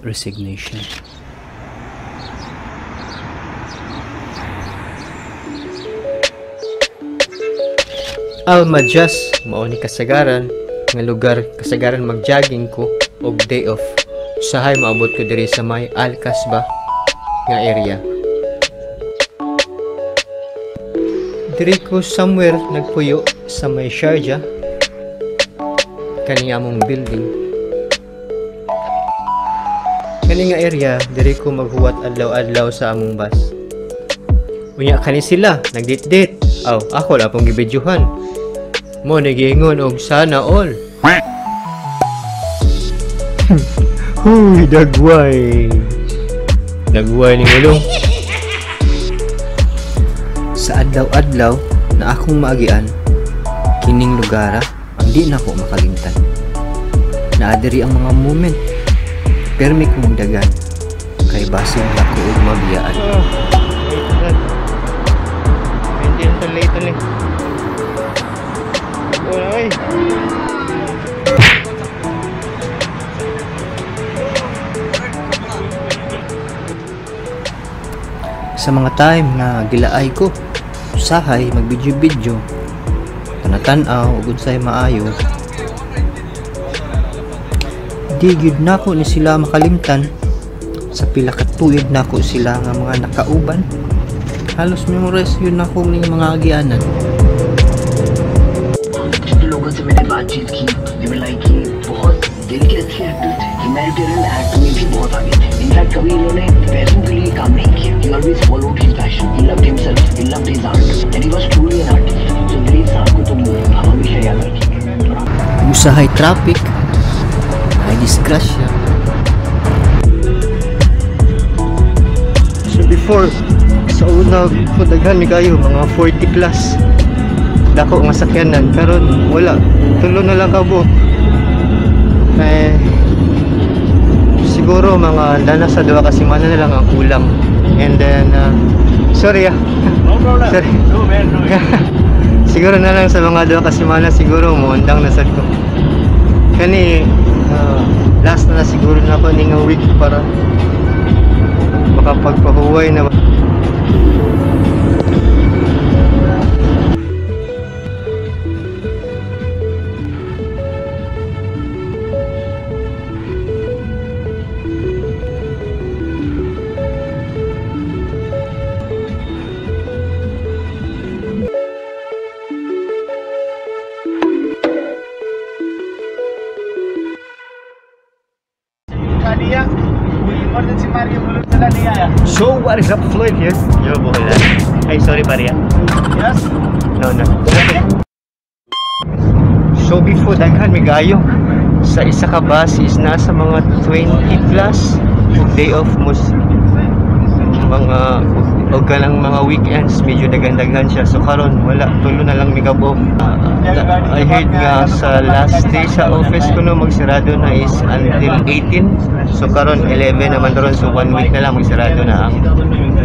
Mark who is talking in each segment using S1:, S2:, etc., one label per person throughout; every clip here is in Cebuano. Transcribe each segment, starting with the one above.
S1: Resignation. Al Majaz mao ni kasagaran nga lugar, kasagaran magjogging ko og day off. Usahay maabot ko diri sa may Al Kasbah nga area. Diri ko somewhere nagpuyo sa may Sharjah, kani among building. Kani nga area diri ko maghuwat adlaw-adlaw sa among bus. Unya kani sila nagdit-dit. Aw, ako la pong gibidyuhan. Mo nagiingon og sana all. Huy, dagway. Dagway ning ulong. Sa adlaw-adlaw na akong maagian, kining lugara ang di nako makalimtan. Naa diri ang mga moment, permi kong dagan, kay basin nako og mabiyaan. Hindi na late ni. Oy. Sa mga time nga gilaay ko, usahay magbidyo-bidyo, tanatan-aw ug unsay maayo. Di gyud nako ni sila makalimtan. Sa pila ka tuig nako sila nga mga nakauban. Halos memorize yun nako ning mga agianan.
S2: लोगों से मैंने बातचीत की, they were like कि बहुत दिल के अच्छे एक्टर थे, ह्यूमैनिटेरियन एक्ट में भी बहुत आगे थे। इनफैक्ट कभी इन्होंने पैसों के लिए काम नहीं किया। He always followed his passion, he loved himself, he loved his art and he was truly an artist. So Dileep साहब को तो हम हमेशा याद रखेंगे।
S1: Usahay traffic, ay disgrasya. So before, sa una ko daghan ni kayo mga 40 plus dako nga sakyanan, karon wala, tulo na lang kabuok. Eh, siguro mga dana sa 2 ka semana na lang ang kulang. And then sorry ah.
S3: No problem.
S1: Sorry.
S3: No man, no.
S1: Siguro na lang sa mga 2 ka semana siguro moundang na sad ko. Kani last na siguro na ako ning week para makapagpahuway na. So what is up, Floyd here? Yo, Boholan. Ay, sorry pare.
S3: Yes?
S1: No, no. So before, daghan mi gayo. Sa isa ka bus is nasa mga 20 plus. Ug day off mo mga og kanang mga weekends medyo daghan-daghan siya. So karon wala, tulo na lang mi kabuok. I heard nga sa last day sa office ko no magsarado na is until 18. So karon 11 naman ron, so 1 week na lang magsarado na ang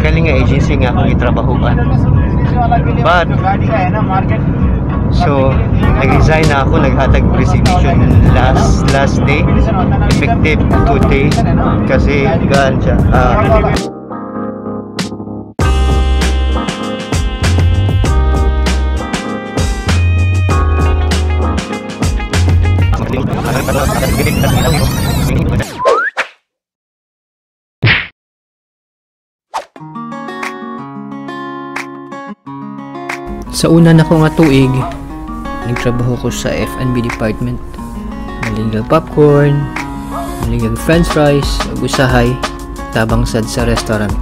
S1: kani nga agency nga akong gitrabahoan. But so nag-resign na ako, naghatag resignation last day, effective today kasi gaan siya. Sa una na ko nga tuig, nagtrabaho ko sa F&B department. Malingag popcorn, malingag french fries, ug usahay tabang sad sa restaurant.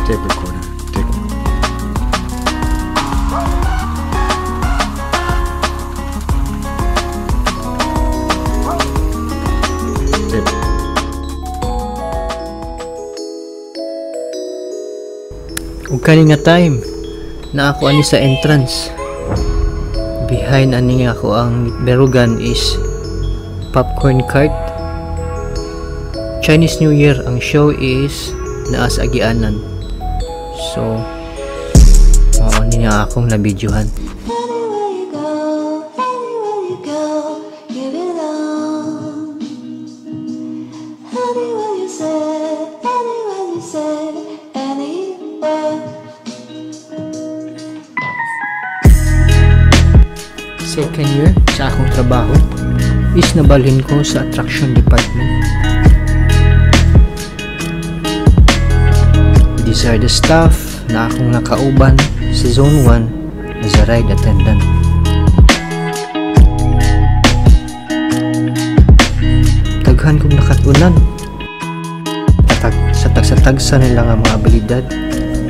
S4: Tape recorder, take one. Tape.
S1: Ug kani nga time na ako ani sa entrance. Behind ani nga ako ang berugan is popcorn cart. Chinese New Year, ang show is Naa sa agianan. So mao ni nga akong nabidyohan.
S3: Anywhere you go, anywhere you go, you belong. Anywhere you say, anywhere you say, anywhere.
S1: Second year sa akong trabaho is nabalhin ko sa attraction department. These are the staff na akong nakauban sa Zone 1 as a ride attendant. Daghan kong nakatunan sa tagsa-tagsa nila nga mga abilidad,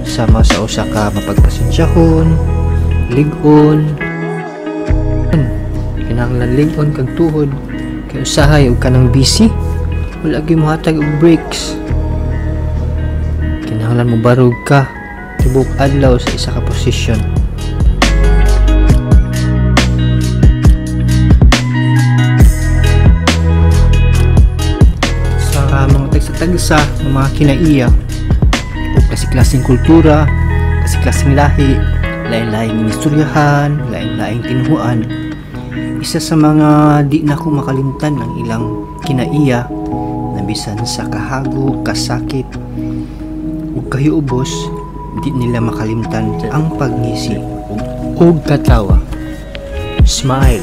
S1: sama sa usa ka mapagpasensyahon, lig-on, kinahanglan lig-on kag tuhod kay usahay og kanang busy, wala gyud mohatag og breaks. Kinahanglan mo barog ka tibok adlaw sa isa ka posisyon. Sa mga tagsa-tagsa ng mga kinaiya o klase-klaseng kultura, klase-klaseng lahi, lain-laing istoryahan, lain-laing tinuhuan. Isa sa mga di na ko makalimtan ang ilang kinaiya na bisan sa kahago, kasakit ug kahiubos, di nila makalimtan ang pagngisi ug katawa. Smile.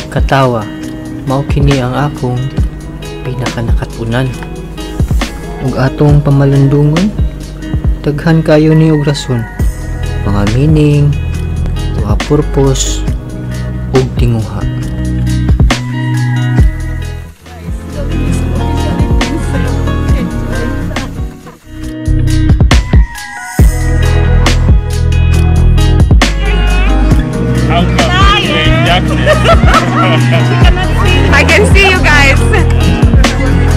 S1: Katawa, mao kini ang akong pinakanakatunan. Ug atong pamalandungon, daghan kayo ni og rason, mga meaning, mga purpose ug tinguha.
S5: I can see you guys.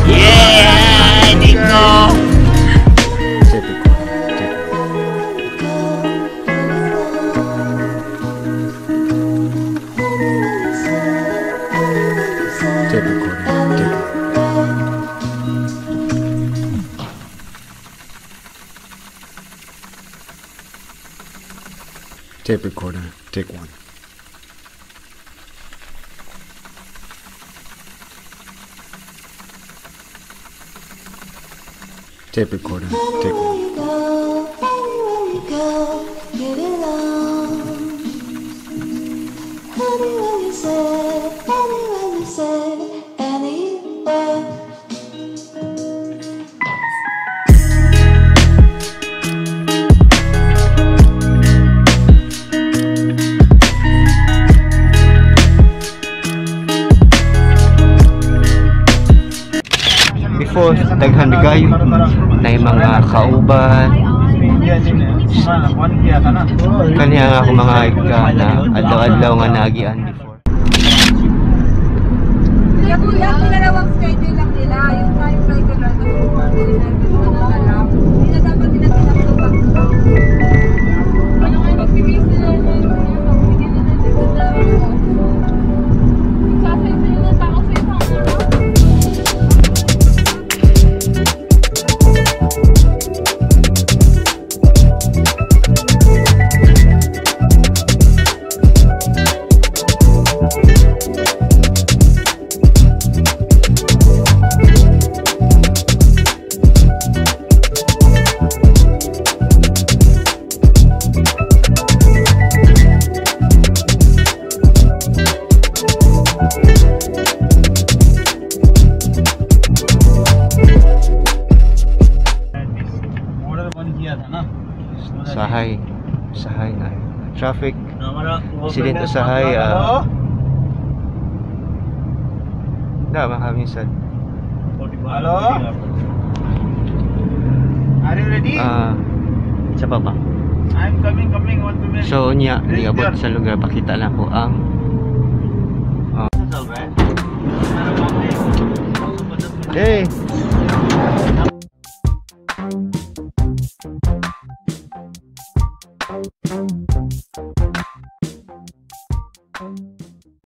S2: Yeah, Nico.
S4: Tape recorder. Take one. Tape recorder. Take one. Tape recorder. Take one. Tape recorder. Take
S3: Anywhere
S4: one.
S3: you go, anywhere you go, you belong. Anywhere you say, anywhere you say, anywhere.
S1: Before, daghan kayo na yung mga kauban. Kaniya nga ako mga ka na adlaw-adlaw nga naagian before.
S5: Yung dalawang schedule lang nila, yung time cycle lang, hindi na dapat nila tinatupag. Ano nga magbigay sila ng magbigay na nila sa ng tao sa isang araw.
S1: Sahay, sahay na. Traffic incident usahay. Da makaminsan.
S6: Hello? Are you ready?
S1: Sa baba.
S6: I'm coming, 1 minute.
S1: So niya, niabot sa lugar, pakita na ko ang